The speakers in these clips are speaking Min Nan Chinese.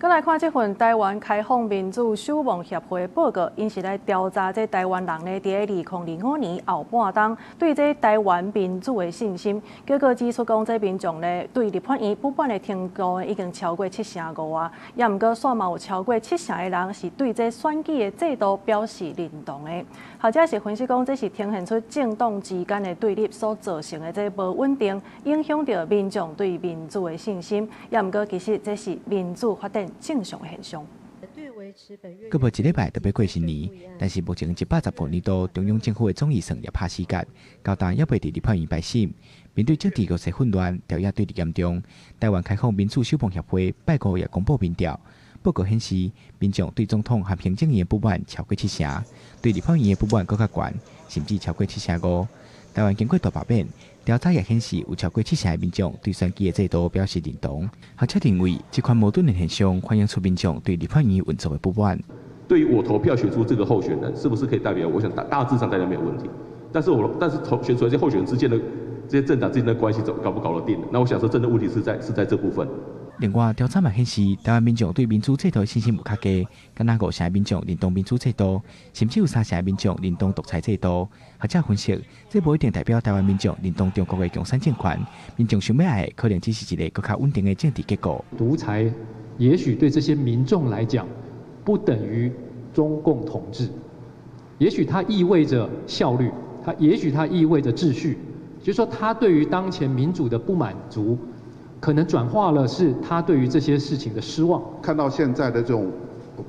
閣來看這份台灣開放民主守望協會報告，𪜶是來調查這台灣人呢，佇2025年後半冬對這台灣民主的信心。結果指出講，這民眾呢對立法院不滿的程度已經超過75啊，也毋過煞嘛有超過70的人是對這選舉的制度表示認同的。學者是分析講，這是呈現出政黨之間的對立所造成的這無穩定，影響著民眾對民主的信心。也毋過其實這是民主發展正常的現象。閣無一禮拜就欲過新年，但是目前115年度中央政府的總預算也拍死結，到今猶未佇立法院排審。面對政治局勢混亂，朝野對立嚴重，台灣開放民主守望協會拜五也公布民調，報告顯示，民眾對總統和行政院的不滿超過七成，對立法院的不滿閣較懸，甚至超過七成五。台灣經過大罷免，調查也顯示有超過七成的民眾對選舉的制度表示認同。學者認為，這款矛盾的現象反映出民眾對立法院運作的不滿。對於我投票選出這個候選人，是不是可以代表我？想大致上大家沒有問題。但是我但是投選出來這些候選人之間的這些政黨之間的關係，怎搞不搞得定？那我想說，真的問題是在這部分。另外，調查嘛顯示，台灣民眾對民主制度的信心有較低，敢若五成的民眾認同民主制度，甚至有三成的民眾認同獨裁制度。學者分析，這無一定代表台灣民眾認同中國的共產政權，民眾想欲愛的可能只是一個閣較穩定的政治結構。獨裁也許對這些民眾來講，不等於中共統治，也許它意味着效率，它也許它意味着秩序，就是說，他對於當前民主的不滿足，可能轉化了是他對於這些事情的失望。看到現在的這種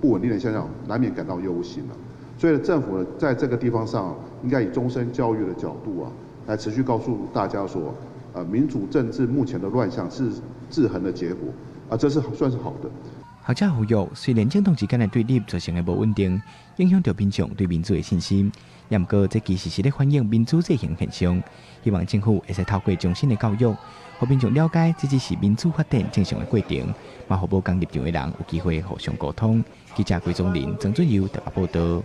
不穩定的現象，難免感到憂心了。所以政府在這個地方上，應該以終身教育的角度啊，來持續告訴大家說，民主政治目前的亂象是制衡的結果，啊，這是算是好的。學者呼籲，雖然政黨之間的對立造成的無穩定，影響著民眾對民主的信心，也毋過這其實是咧反映民主制衡現象。希望政府會使透過終身的教育，予民眾了解這只是民主發展正常的過程，嘛予無仝立場的人有機會互相溝通。記者郭宗林、曾俊佑台北報導。